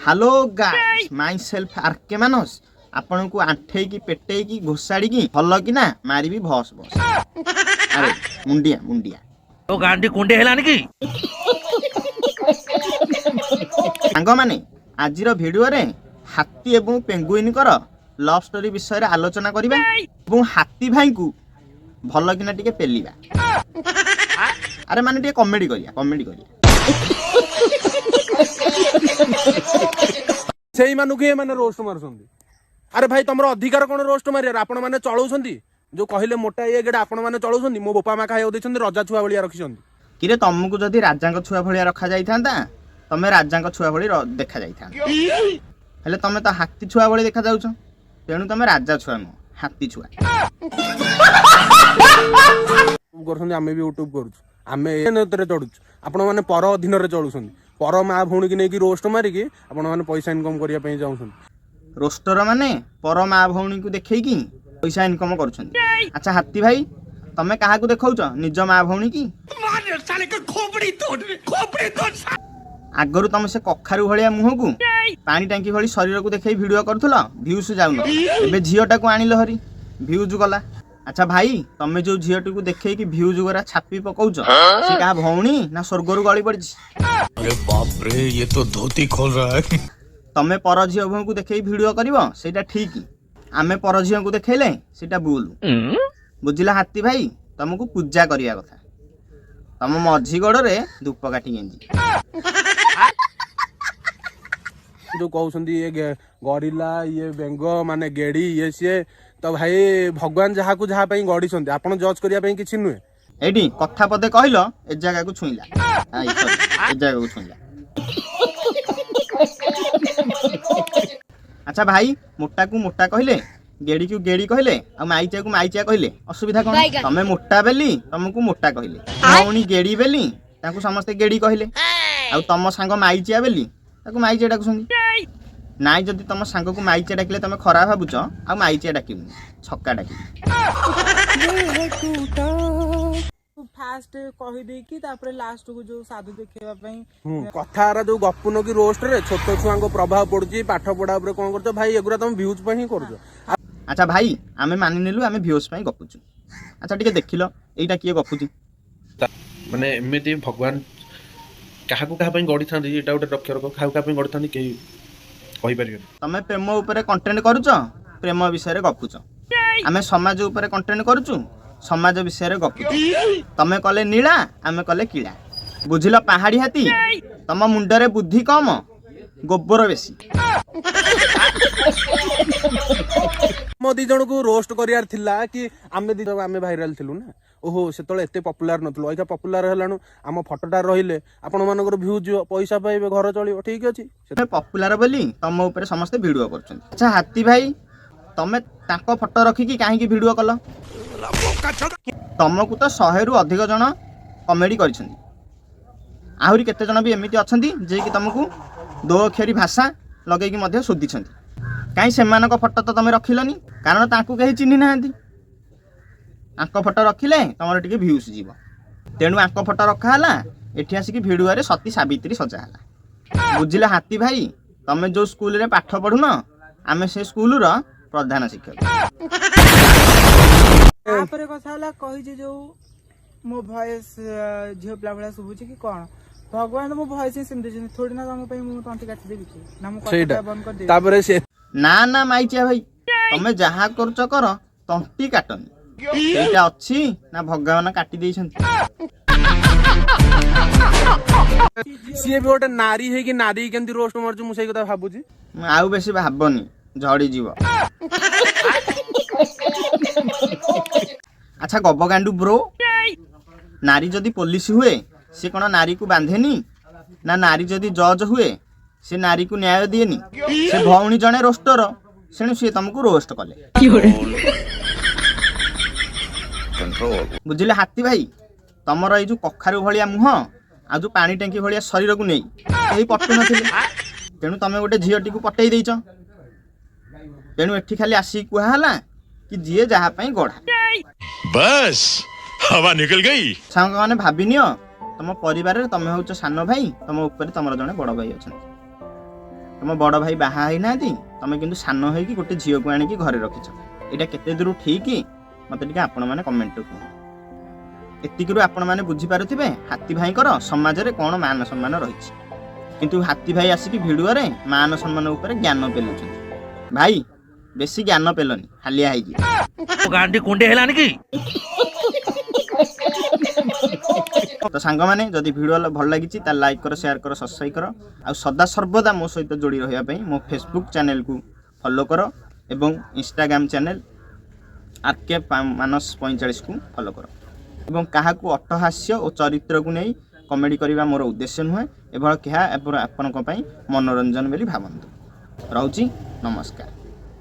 Hello guys, myself R K Manas. ଆପଣଙ୍କୁ ଆଣ୍ଠେଇକି, ପେଟେଇକି, ଘୋଷାଡ଼ିକି ଭଲ କିନା ମାରିବି ଭସ୍ ଭସ୍। ଆରେ ମୁଣ୍ଡିଆ ମୁଣ୍ଡିଆ। ତୋ ଗାଣ୍ଡି କୁଣ୍ଡେଇ ହେଲାନି କି? ସାଙ୍ଗମାନେ, ଆଜିର ଭିଡ଼ିଓରେ ହାତୀ ଏବଂ ପେଙ୍ଗୁଇନଙ୍କର ଲଭ୍ ଷ୍ଟୋରି ବିଷୟରେ ଆଲୋଚନା କରିବା ଏବଂ ହାତୀ ଭାଇଙ୍କୁ ଭଲ କିନା ଟିକେ ପେଲିବା। ଆରେ ମାନେ ଟିକେ କମେଡି କରିବା, କମେଡି କରିବା। ସେଇମାନଙ୍କୁ ହିଁ ଏମାନେ ରୋଷ୍ଟ ମାରୁଛନ୍ତି। ଆରେ ଭାଇ, ତମର ଅଧିକାର କଣ ରୋଷ୍ଟ ମାରିବାର? ଆପଣ ମାନେ ଚଳଉଛନ୍ତି, ଯୋଉ କହିଲେ ମୋଟା ଇଏ ଗେଡା, ଆପଣ ମାନେ ଚଳଉଛନ୍ତି। ମୋ ବୋପା ମା ଖାଇବାକୁ ଦେଇଛନ୍ତି, ରଜା ଛୁଆ ଭଳିଆ ରଖିଛନ୍ତି। କିରେ, ତମକୁ ଯଦି ରାଜାଙ୍କ ଛୁଆ ଭଳିଆ ରଖାଯାଇଥାନ୍ତା, ତମେ ରାଜାଙ୍କ ଛୁଆ ଭଳି ଦେଖାଯାଇଥାନ୍ତା। ହେଲେ ତମେ ତ ହାତୀ ଛୁଆ ଭଳି ଦେଖାଯାଉଛ। ତେଣୁ ତମେ ରାଜା ଛୁଆ ନୁହଁ, ହାତୀ ଛୁଆ। କରୁଛନ୍ତି, ଆମେ ବି ୟୁଟ୍ୟୁବ କରୁଛୁ, ଆମେ ଏଥିରେ ଚଢୁଛୁ। ଆପଣ ମାନେ ପର ଅଧୀନରେ ଚଳୁଛନ୍ତି। ପର ମା ଭଉଣୀକି ନେଇକି ରୋଷ୍ଟ ମାରିକି ଆପଣ ମାନେ ପଇସା ଇନକମ୍ କରିବା ପାଇଁ ଚାହୁଁଛନ୍ତି। ରୋଷ୍ଟର ମାନେ ପର ମା ଭଉଣୀକୁ ଦେଖେଇକି ପଇସା ଇନକମ୍ କରୁଛନ୍ତି। ଆଚ୍ଛା ହାତୀ ଭାଇ, ତମେ କାହାକୁ ଦେଖାଉଛ? ନିଜ ମା ଭଉଣୀ କି? ଆଗରୁ ତମେ ସେ କଖାରୁ ଭଳିଆ ମୁହଁକୁ, ପାଣି ଟାଙ୍କି ଭଳି ଶରୀରକୁ ଦେଖେଇ ଭିଡ଼ିଓ କରୁଥିଲ, ଭ୍ୟୁସ୍ ଯାଉନ। ଏବେ ଝିଅଟାକୁ ଆଣିଲ ହରି, ଭ୍ୟୁଜ୍ ଗଲା। ଆଚ୍ଛା ଭାଇ, ତମେ ଯୋଉ ଝିଅଟିକୁ ଦେଖେଇକି ଭ୍ୟୁଜ୍ ଗୁରା ଛାପି ପକଉଛ, ସେ କାହା ଭଉଣୀ ନା ସ୍ୱର୍ଗରୁ ଗଳି ପଡ଼ିଛି? अरे बाप रे, ये तो धोती खोल रहा है। ତମେ ପର ଝିଅ ବୋହୂଙ୍କୁ ଦେଖେଇ ଭିଡ଼ିଓ କରିବ, ସେଇଟା ଠିକ। ଆମେ ପର ଝିଅଙ୍କୁ ଦେଖେଇଲେ ସେଇଟା ଭୁଲ। ବୁଝିଲା ହାତୀ ଭାଇ, ତମକୁ ପୂଜା କରିବା କଥା, ତମ ମଝି ଗୋଡ଼ରେ ଧୂପକାଠି ଗେଞ୍ଜି। ଯୋଉ କହୁଛନ୍ତି ଇଏ ଗରିଲା, ଇଏ ବେଙ୍ଗ, ମାନେ ଗେଡି, ଇଏ ସିଏ, ତ ଭାଇ, ଭଗବାନ ଯାହାକୁ ଯାହା ପାଇଁ ଗଢିଛନ୍ତି, ଆପଣ ଜଜ୍ କରିବା ପାଇଁ କିଛି ନୁହେଁ। ଏଇଠି କଥା ପଦେ କହିଲ, ଏ ଜାଗାକୁ ଛୁଇଁଲା। I, sorry, ଏ ଜାଗାକୁ ଛୁଇଁଲା। ଆଚ୍ଛା ଭାଇ, ମୋଟାକୁ ମୋଟା କହିଲେ, ଗେଡ଼ିକୁ ଗେଡ଼ି କହିଲେ ଆଉ ମାଇଚିଆକୁ ମାଇଚିଆ କହିଲେ ଅସୁବିଧା କଣ? ତମେ ମୋଟା ବେଲି ତମକୁ ମୋଟା କହିଲେ, ଭଉଣୀ ଗେଡ଼ି ବେଲି ତାଙ୍କୁ ସମସ୍ତେ ଗେଡ଼ି କହିଲେ, ଆଉ ତମ ସାଙ୍ଗ ମାଇଚିଆ ବେଲି ତାକୁ ମାଇଚିଆ ଡାକୁଛନ୍ତି। ନାଇଁ, ଯଦି ତମ ସାଙ୍ଗକୁ ମାଇଚିଆ ଡାକିଲେ ତମେ ଖରାପ ଭାବୁଛ, ଆଉ ମାଇଚିଆ ଡାକିବୁନି, ଛକା ଡାକିବି। ଫାଷ୍ଟ କହିଦେଇକି ତାପରେ ଲାଷ୍ଟକୁ ଯୋଉ ସାଧୁ ଦେଖେଇବା ପାଇଁ। କଥା ଗୁରା ଯୋଉ ଗପୁନ କି ରୋଷ୍ଟରେ ଛୋଟ ଛୁଆଙ୍କ ପ୍ରଭାବ ପଡୁଛି ପାଠ ପଢା ଉପରେ, କଣ କରୁଛ ଭାଇ? ଏଗୁରା ତମେ ଭ୍ୟୁଜ୍ ପାଇଁ ହିଁ କରୁଛ। ଆଚ୍ଛା ଭାଇ, ଆମେ ମାନିନେଲୁ, ଆମେ ଭିଉସ୍ ପାଇଁ ଗପୁଛୁ। ଆଚ୍ଛା, ଟିକେ ଦେଖିଲ, ଏଇଟା କିଏ ଗପୁଛି? ମାନେ ଏମିତି ଭଗବାନ କାହାକୁ କାହା ପାଇଁ ଗଢ଼ିଥାନ୍ତି, ଏଇଟା ଗୋଟେ ଲକ୍ଷ୍ୟ ରଖ। କାହାକୁ କାହା ପାଇଁ ଗଢ଼ିଥାନ୍ତି, କେହି କହିପାରିବେନି। ତମେ ପ୍ରେମ ଉପରେ କଣ୍ଟେଣ୍ଟ କରୁଛ, ପ୍ରେମ ବିଷୟରେ ଗପୁଛ। ଆମେ ସମାଜ ଉପରେ କଣ୍ଟେଣ୍ଟ କରୁଛୁ, ସମାଜ ବିଷୟରେ ଗପୁଛୁ। ତମେ କଲେ ନୀଳା, ଆମେ କଲେ କୀଳା। ବୁଝିଲ ପାହାଡ଼ି ହାତୀ, ତମ ମୁଣ୍ଡରେ ବୁଦ୍ଧି କମ, ଗୋବର ବେଶୀ। ଆମ ଦି ଜଣକୁ ରୋଷ୍ଟ କରିବାର ଥିଲା କି ଆମେ ଦି ଜଣ ଆମେ ଭାଇରାଲ ଥିଲୁ ନା? ଓହୋ, ସେତେବେଳେ ଏତେ ପପୁଲାର ନଥିଲୁ, ଅଇକା ପପୁଲାର ହେଲାଣୁ। ଆମ ଫଟୋଟା ରହିଲେ ଆପଣ ମାନଙ୍କର ଭ୍ୟୁଜ୍ ଯିବ, ପଇସା ପାଇବେ, ଘର ଚଳିବ, ଠିକ ଅଛି। ତମେ ପପୁଲାର ବୋଲି ତମ ଉପରେ ସମସ୍ତେ ଭିଡ଼ିଓ କରୁଛନ୍ତି। ଆଚ୍ଛା ହାତୀ ଭାଇ, ତମେ ତାଙ୍କ ଫଟୋ ରଖିକି କାହିଁକି ଭିଡ଼ିଓ କଲ? ତମକୁ ତ 100ରୁ ଅଧିକ ଜଣ କମେଡି କରିଛନ୍ତି। ଆହୁରି କେତେ ଜଣ ବି ଏମିତି ଅଛନ୍ତି ଯିଏକି ତମକୁ ଦୋ ଅକ୍ଷରୀ ଭାଷା ଲଗେଇକି ମଧ୍ୟ ଶୋଧିଛନ୍ତି। କାହିଁ ସେମାନଙ୍କ ଫଟୋ ତ ତମେ ରଖିଲନି? କାରଣ ତାଙ୍କୁ କେହି ଚିହ୍ନି ନାହାନ୍ତି। ଆଙ୍କ ଫଟୋ ରଖିଲେ ତମର ଟିକେ ଭ୍ୟୁସ୍ ଯିବ, ତେଣୁ ଆଙ୍କ ଫଟୋ ରଖା ହେଲା। ଏଠି ଆସିକି ଭିଡ଼ିଓରେ ସତୀ ସାବିତ୍ରୀ ସଜା ହେଲା। ବୁଝିଲେ ହାତୀ ଭାଇ, ତମେ ଯୋଉ ସ୍କୁଲରେ ପାଠ ପଢୁନ, ଆମେ ସେ ସ୍କୁଲର ପ୍ରଧାନ ଶିକ୍ଷକ। ତାପରେ କଥା ହେଲା, କହିଛି ଯୋଉ ମୋ ଭଏସ ଝିଅ ପିଲା ଭଳିଆ ଶୁଭୁଛି କି କଣ। ଭଗବାନ ମୋ ଭଏସ ହିଁ ସେମିତି ଦେଇଛନ୍ତି, ଥୋଡି ନା ତମ ପାଇଁ ମୁଁ ତଣ୍ଟି କାଟିଦେବି କି ନା ମୁଁ ସେଇଟା କଥା ବନ୍ଦ କରିଦେବି। ତାପରେ ସେ ନା ନା ମାଇଚିଆ ଭାଇ, ତମେ ଯାହା କରୁଛ କର, ତଣ୍ଟି କାଟନି। ସେଇଟା ଅଛି ନା ଭଗବାନ କାଟି ଦେଇଛନ୍ତି? ସିଏ ବି ଗୋଟେ ନାରୀ ହେଇକି ନାରୀ କେମିତି ରୋଷ୍ଟ ମାରୁଛି, ମୁଁ ସେଇ କଥା ଭାବୁଛି। ମୁଁ ଆଉ ବେଶୀ ଭାବନି, ଝଡ଼ିଯିବ। ଆଚ୍ଛା ଗବଗାଣ୍ଡୁ ବ୍ରୋ, ନାରୀ ଯଦି ପୋଲିସ ହୁଏ, ସେ କ'ଣ ନାରୀକୁ ବାନ୍ଧେନି? ନା ନାରୀ ଯଦି ଜଜ୍ ହୁଏ, ସେ ନାରୀକୁ ନ୍ୟାୟ ଦିଏନି? ସେ ଭଉଣୀ ଜଣେ ରୋଷ୍ଟର, ସେଣୁ ସିଏ ତମକୁ ରୋଷ୍ଟ କଲେ। ବୁଝିଲେ ହାତୀ ଭାଇ, ତମର ଏଇ ଯୋଉ କଖାରୁ ଭଳିଆ ମୁହଁ ଆଉ ଯୋଉ ପାଣି ଟାଙ୍କି ଭଳିଆ ଶରୀରକୁ ନେଇ କେହି ପଟୁ ନଥିଲେ, ତେଣୁ ତମେ ଗୋଟେ ଝିଅଟିକୁ ପଟେଇ ଦେଇଛ। ତେଣୁ ଏଠି ଖାଲି ଆସିକି କୁହା ହେଲା କି ଯିଏ ଯାହା ପାଇଁ ଗଢ଼ା। बस हवा निकल गई। ସାଙ୍ଗମାନେ, ଭାବିନିଅ ତମ ପରିବାରରେ ତମେ ହଉଛ ସାନ ଭାଇ, ତମ ଉପରେ ତମର ଜଣେ ବଡ଼ ଭାଇ ଅଛନ୍ତି। ତମ ବଡ଼ ଭାଇ ବାହା ହେଇନାହାନ୍ତି, ତମେ କିନ୍ତୁ ସାନ ହେଇକି ଗୋଟେ ଝିଅକୁ ଆଣିକି ଘରେ ରଖିଛ। ଏଇଟା କେତେ ଦୂର ଠିକ୍, ମୋତେ ଟିକେ ଆପଣମାନେ କମେଣ୍ଟରେ କୁହନ୍ତୁ। ଏତିକିରୁ ଆପଣମାନେ ବୁଝିପାରୁଥିବେ ହାତୀ ଭାଇଙ୍କର ସମାଜରେ କ'ଣ ମାନ ସମ୍ମାନ ରହିଛି। କିନ୍ତୁ ହାତୀ ଭାଇ ଆସିକି ଭିଡ଼ିଓରେ ମାନ ସମ୍ମାନ ଉପରେ ଜ୍ଞାନ ପେଲୁଛନ୍ତି। ଭାଇ, ବେଶୀ ଜ୍ଞାନ ପେଲନି, ହାଲିଆ ହେଇଯିବ। ତୋ ଗାଣ୍ଡି କୁଣ୍ଡେଇ ହେଲାଣି କି? ତ ସାଙ୍ଗମାନେ, ଯଦି ଭିଡ଼ିଓ ଭଲ ଲାଗିଛି ତାହେଲେ ଲାଇକ୍ କର, ସେୟାର କର, ସବସ୍କ୍ରାଇବ୍ କର ଆଉ ସଦା ସର୍ବଦା ମୋ ସହିତ ଯୋଡ଼ି ରହିବା ପାଇଁ ମୋ ଫେସବୁକ୍ ଚ୍ୟାନେଲକୁ ଫଲୋ କର ଏବଂ ଇନଷ୍ଟାଗ୍ରାମ ଚ୍ୟାନେଲ ଆର୍ କେ ମାନସ 45କୁ ଫଲୋ କର। ଏବଂ କାହାକୁ ଅଟ୍ଟହାସ୍ୟ ଓ ଚରିତ୍ରକୁ ନେଇ କମେଡ଼ି କରିବା ମୋର ଉଦ୍ଦେଶ୍ୟ ନୁହେଁ। ଏଭଳି ଏହା ଆପଣଙ୍କ ପାଇଁ ମନୋରଞ୍ଜନ ବୋଲି ଭାବନ୍ତୁ। ରହୁଛି, ନମସ୍କାର।